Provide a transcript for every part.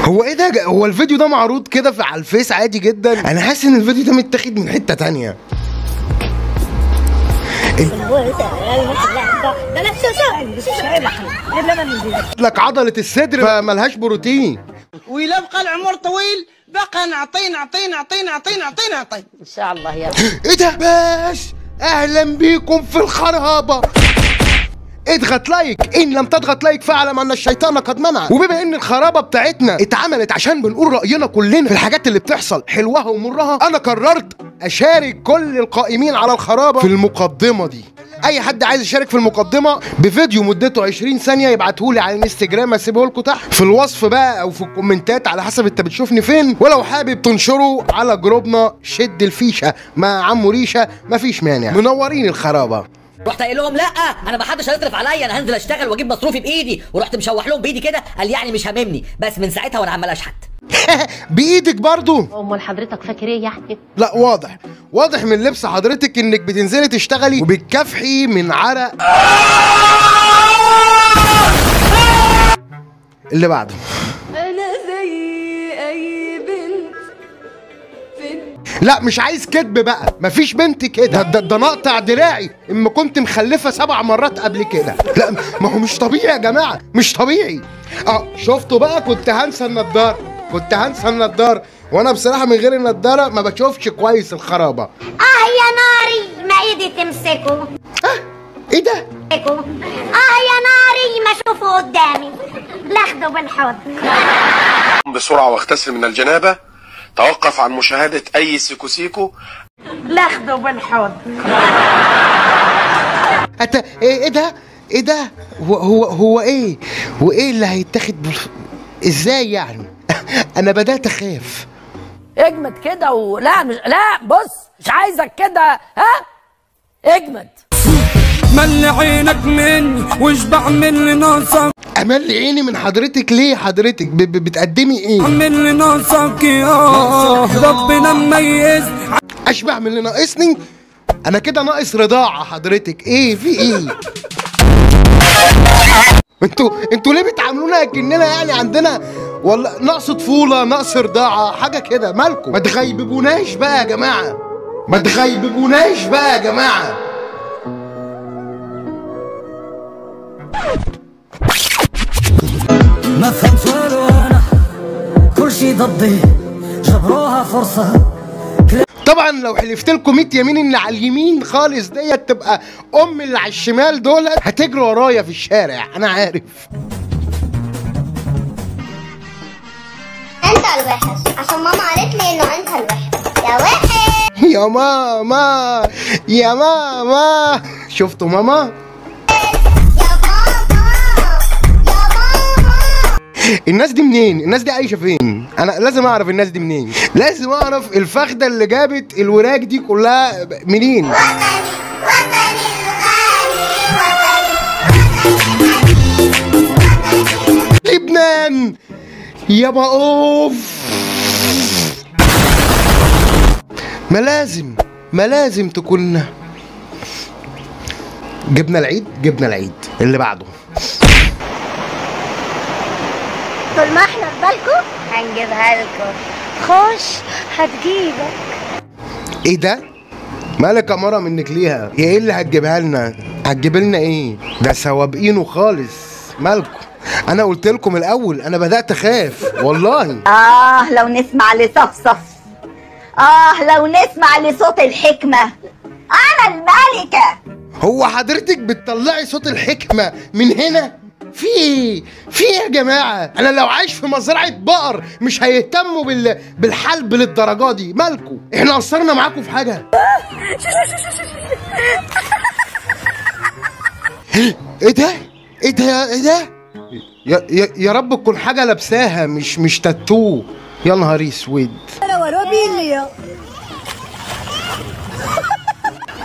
هو ايه ده؟ هو الفيديو ده معروض كده على الفيس عادي جدا؟ انا حاسس ان الفيديو ده متاخد من حتة تانية. لك عضلة الصدر فملهاش بروتين. وإلا بقى العمر طويل بقى نعطي نعطي نعطي نعطي نعطي نعطي ان شاء الله يا رب. ايه ده؟ باش اهلا بيكم في الخرابة. اضغط like، ان لم تضغط like فاعلم ان الشيطان قد منع. وبما ان الخرابه بتاعتنا اتعملت عشان بنقول راينا كلنا في الحاجات اللي بتحصل حلوها ومرها، انا قررت اشارك كل القائمين على الخرابه في المقدمة دي. اي حد عايز يشارك في المقدمة بفيديو مدته 20 ثانية يبعته لي على الانستجرام، اسيبه لكم تحت في الوصف بقى او في الكومنتات على حسب انت بتشوفني فين. ولو حابب تنشره على جروبنا شد الفيشه مع عمو ريشه مفيش مانع. منورين الخرابه. رحت قايل لهم لا انا ما حدش هيصرف عليا، انا هنزل اشتغل واجيب مصروفي بايدي، ورحت مشوح لهم بايدي كده، قال يعني مش هاممني، بس من ساعتها وانا عمال اشحت. بايدك برضو؟ امال حضرتك فاكر ايه يعني؟ لا واضح، واضح من لبس حضرتك انك بتنزلي تشتغلي وبتكافحي من عرق. اللي بعده انا زي اي بنت. لا مش عايز كدب بقى، مفيش بنت كده، ده نقطع دراعي اما كنت مخلفه 7 مرات قبل كده. لا ما هو مش طبيعي يا جماعة، مش طبيعي. شفتوا بقى، كنت هنسى النضارة، كنت هنسى النضارة، وانا بصراحة من غير النضارة ما بشوفش كويس الخرابه. يا ناري ما ايدي تمسكه. ايه ده؟ يا ناري ما اشوفه قدامي، لاخده بالحضن. بسرعة واغتسل من الجنابة، توقف عن مشاهدة أي سيكو سيكو. لاخده بالحضن. ايه ده؟ ايه ده؟ هو ايه؟ وايه اللي هيتاخد ازاي يعني؟ انا بدأت اخاف. اجمد كده ولا مش لا بص مش عايزك كده، ها؟ اجمد. ملي عينك مني واشبع من اللي ناقصك. املي عيني من حضرتك ليه؟ حضرتك بتقدمي ايه؟ من اللي ناقصك يا ربنا مميز. اشبع من اللي ناقصني؟ انا كده ناقص رضاعه حضرتك. ايه في ايه؟ انتوا ليه بتعاملونا كأننا يعني عندنا والله نقص طفولة، نقص رضاعه، حاجة كده؟ مالكم؟ ما تغيببوناش بقى يا جماعة، ما تغيببوناش بقى يا جماعة. ما فهمت والو انا، كلشي ضدي جبروها فرصة. طبعا لو حلفت لكم 100 يمين ان على اليمين خالص ديت تبقى ام اللي على الشمال دول هتجروا ورايا في الشارع، انا عارف. انت الوحش عشان ماما قالت لي انه انت الوحش يا وحش. يا ماما يا ماما، شفتوا ماما؟ الناس دي منين؟ الناس دي عايشه فين؟ انا لازم اعرف الناس دي منين، لازم اعرف الفخده اللي جابت الوراك دي كلها منين؟ وطني وطني الغالي لبنان يابا. اوف، ما لازم ما لازم تكون جبنا العيد، جبنا العيد. اللي بعده طول ما احنا في بالكم هنجيبها لكم. خش هتجيبك. ايه ده؟ مالك يا مرة منك ليها؟ هي ايه اللي هتجيبها لنا؟ هتجيب لنا ايه؟ ده سوابقينه خالص. مالكم؟ انا قلت لكم الاول انا بدأت اخاف والله. لو نسمع لصفصف، لو نسمع لصوت الحكمة. انا الملكة. هو حضرتك بتطلعي صوت الحكمة من هنا؟ في ايه؟ في ايه يا جماعة؟ انا لو عايش في مزرعة بقر مش هيهتموا بالحلب للدرجة دي. مالكوا؟ احنا قصرنا معاكم في حاجة؟ ايه ده؟ ايه ده؟ ايه ده؟ يا رب تكون حاجة لابساها مش تاتو. يا نهار اسود.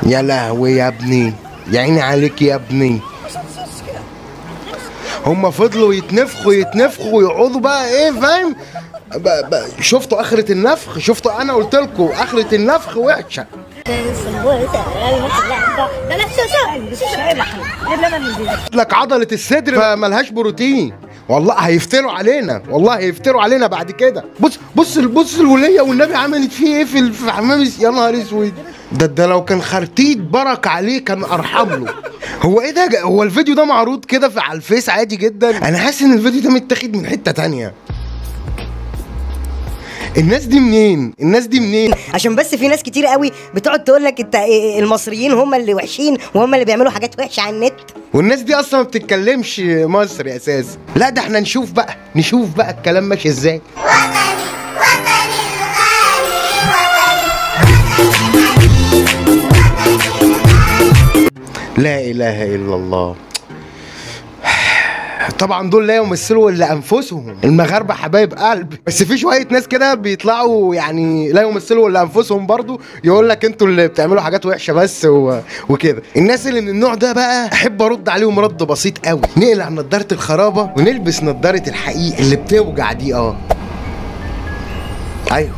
يا لهوي يا ابني، يا عيني عليك يا ابني. هما فضلوا يتنفخوا يتنفخوا ويقعدوا بقى ايه فاهم؟ شفتوا اخرة النفخ؟ شفتوا؟ انا قلت لكم اخرة النفخ وحشة. لك عضلة الصدر فملهاش بروتين. والله هيفتروا علينا، والله هيفتروا علينا بعد كده. بص بص بص الوليه والنبي عملت فيه ايه في حمام، يا نهار اسود. ده لو كان خرتيت برك عليه كان ارحم له. هو ايه ده؟ هو الفيديو ده معروض كده على الفيس عادي جدا؟ انا حاسس ان الفيديو ده متاخد من حتة تانية. الناس دي منين؟ الناس دي منين؟ عشان بس في ناس كتير قوي بتقعد تقول لك انت المصريين هم اللي وحشين وهم اللي بيعملوا حاجات وحشة على النت، والناس دي اصلا ما بتتكلمش مصري اساسا. لا ده احنا نشوف بقى، نشوف بقى الكلام ماشي ازاي. لا اله الا الله. طبعا دول لا يمثلوا الا انفسهم، المغاربة حبايب قلب، بس في شوية ناس كده بيطلعوا يعني لا يمثلوا الا انفسهم برضو، يقول لك انتوا اللي بتعملوا حاجات وحشة بس وكده. الناس اللي من النوع ده بقى احب ارد عليهم رد بسيط قوي، نقلع نضاره الخرابه ونلبس نضاره الحقيقة اللي بتوجع دي. ايوه،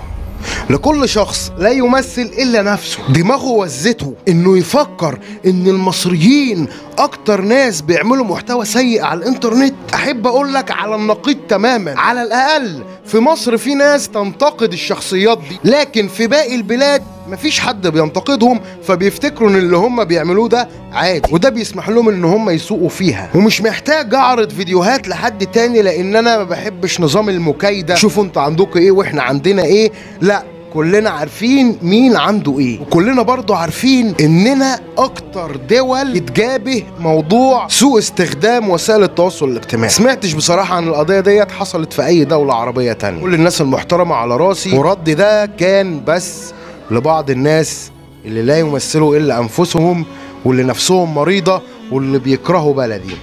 لكل شخص لا يمثل الا نفسه، دماغه وزته انه يفكر ان المصريين اكتر ناس بيعملوا محتوى سيء على الانترنت. احب اقول لك على النقيض تماما، على الاقل في مصر في ناس تنتقد الشخصيات دي، لكن في باقي البلاد مفيش حد بينتقدهم، فبيفتكروا ان اللي هم بيعملوه ده عادي، وده بيسمح لهم ان هم يسوقوا فيها. ومش محتاج اعرض فيديوهات لحد تاني لان انا ما بحبش نظام المكايده، شوفوا انتوا عندكم ايه واحنا عندنا ايه. لا، كلنا عارفين مين عنده ايه، وكلنا برضو عارفين اننا اكتر دول اتجابه موضوع سوء استخدام وسائل التواصل الاجتماعي. سمعتش بصراحة عن القضية ديت حصلت في اي دولة عربية تانية. كل الناس المحترمة على راسي، ورد ده كان بس لبعض الناس اللي لا يمثلوا الا انفسهم، واللي نفسهم مريضة، واللي بيكرهوا بلدي.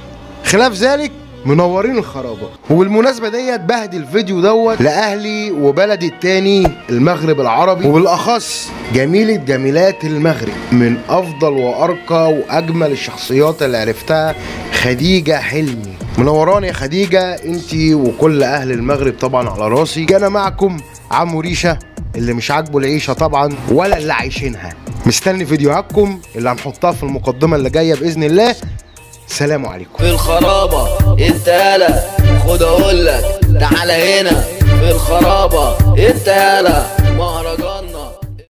خلاف ذلك منورين الخرابه. وبالمناسبة ديت بهدي الفيديو دوت لاهلي وبلدي التاني المغرب العربي، وبالاخص جميلة جميلات المغرب، من افضل وارقى واجمل الشخصيات اللي عرفتها، خديجة حلمي. منوراني يا خديجة انت وكل اهل المغرب طبعا على راسي. كان معكم عمو ريشه، اللي مش عاجبه العيشة طبعا ولا اللي عايشينها. مستني فيديوهاتكم اللي هنحطها في المقدمة اللي جاية باذن الله. سلام عليكم. في الخرابة انت يالا، خد اقول لك تعالى هنا. في الخرابة انت يالا.